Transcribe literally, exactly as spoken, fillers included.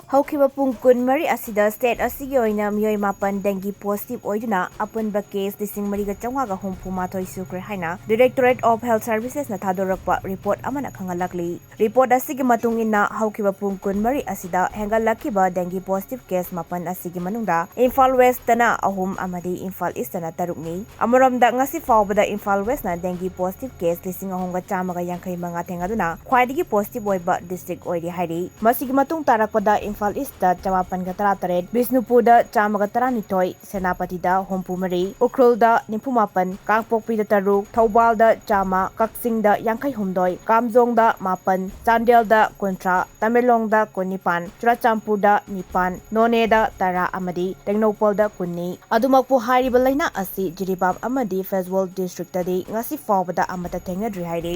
ꯍꯧꯈꯤꯕ ꯄꯨꯡ ꯀꯨꯟꯃꯔꯤ ꯑꯁꯤꯗ state ꯑꯁꯤꯒꯤ ꯑꯣꯏꯅ ꯃꯤꯑꯣꯏ ꯃꯥꯄꯟ dengue positive ꯑꯣꯏꯗꯨꯅ ꯑꯄꯨꯟꯕ case ꯂꯤꯁꯤꯡ ꯃꯔꯤꯒ ꯆꯥꯝꯃꯉꯥꯒ ꯍꯨꯝꯐꯨ ꯃꯥꯊꯣꯏ ꯁꯨꯈ꯭ꯔꯦ ꯍꯥꯏꯅ Directorate of Health Servicesꯅ ꯊꯥꯗꯣꯔꯛꯄ report ꯑꯃꯅ ꯈꯪꯍꯜꯂꯛꯂꯤ꯫ Report ꯑꯁꯤꯒꯤ ꯃꯇꯨꯡ ꯏꯟꯅ, ꯍꯧꯈꯤꯕ ꯄꯨꯡ ꯀꯨꯟꯃꯔꯤ ꯑꯁꯤꯗ ꯍꯦꯟꯒꯠꯂꯛꯈꯤꯕ dengue positive case ꯃꯥꯄꯟ ꯑꯁꯤꯒꯤ ꯃꯅꯨꯡꯗ ꯏꯝꯐꯥꯜ Westꯇꯅ ꯑꯍꯨꯝ ꯑꯃꯗꯤ ꯏꯝꯐꯥꯜ Eastꯇꯅ ꯇꯔꯨꯛꯅꯤ꯫ ꯑꯃꯔꯣꯝꯗ, ꯉꯁꯤ ꯐꯥꯎꯕꯗ ꯏꯝꯐꯥꯜ Westꯅ dengue positive case ꯂꯤꯁꯤꯡ ꯑꯍꯨꯝꯒ ꯆꯥꯝꯃꯒ ꯌꯥꯡꯈꯩ ꯃꯉꯥ ꯊꯦꯡꯅꯗꯨꯅ ꯈ꯭ꯋꯥꯏꯗꯒꯤ positive ꯑꯣꯏꯕ district ꯑꯣꯏꯔꯤ ꯍꯥꯏꯔꯤ꯫ ꯃꯁꯤꯒꯤ ꯃꯇꯨꯡ ꯇꯥꯔꯛꯄꯗ ꯏꯝꯐꯥꯜ Eastꯇ ꯆꯃꯥꯄꯟꯒ ꯇꯔꯥꯇꯔꯦꯠ, ꯕꯤꯁꯅꯨꯄꯨꯔꯗ ꯆꯥꯝꯃꯒ ꯇꯔꯥꯅꯤꯊꯣꯏ, ꯁꯦꯅꯥꯄꯇꯤꯗ ꯍꯨꯝꯐꯨ ꯃꯔꯤ, ꯎꯈ꯭ꯔꯨꯜꯗ ꯅꯤꯐꯨ ꯃꯥꯄꯟ, ꯀꯥꯡꯄꯣꯛꯄꯤꯗ ꯇꯔꯨꯛ, ꯊꯧꯕꯥꯜꯗ ꯆꯥꯝꯃ, ꯀꯛꯆꯤꯡꯗ ꯌꯥꯡꯈꯩ ꯍꯨꯝꯗꯣꯏ, ꯀꯥꯝꯖꯣꯡꯗ ꯃꯥꯄꯟ, ꯆꯥꯟꯗꯦꯜꯗ ꯀꯨꯟꯊ꯭ꯔꯥ, ꯇꯃꯦꯡꯂꯣꯡꯗ ꯀꯨꯟꯅꯤꯄꯥꯟ, ꯆꯨꯔꯥꯆꯥꯟꯄꯨꯔꯗ ꯅꯤꯄꯥꯟ, ꯅꯣꯅꯦꯗ ꯇꯔꯥ ꯑꯃꯗꯤ ꯇꯦꯡꯅꯧꯄꯜꯗ ꯀꯨꯟꯅꯤ꯫ ꯑꯗꯨꯃꯛꯄꯨ, ꯍꯥꯏꯔꯤꯕ ꯂꯩꯅꯥ ꯑꯁꯤ ꯖꯤꯔꯤꯕꯥꯝ ꯑꯃꯗꯤ ꯐꯦꯖꯋꯜ districtꯇꯗꯤ ꯉꯁꯤ ꯐꯥꯎꯕꯗ ꯑꯃꯠꯇ ꯊꯦꯡꯅꯗ꯭ꯔꯤ ꯍꯥꯏꯔꯤ꯫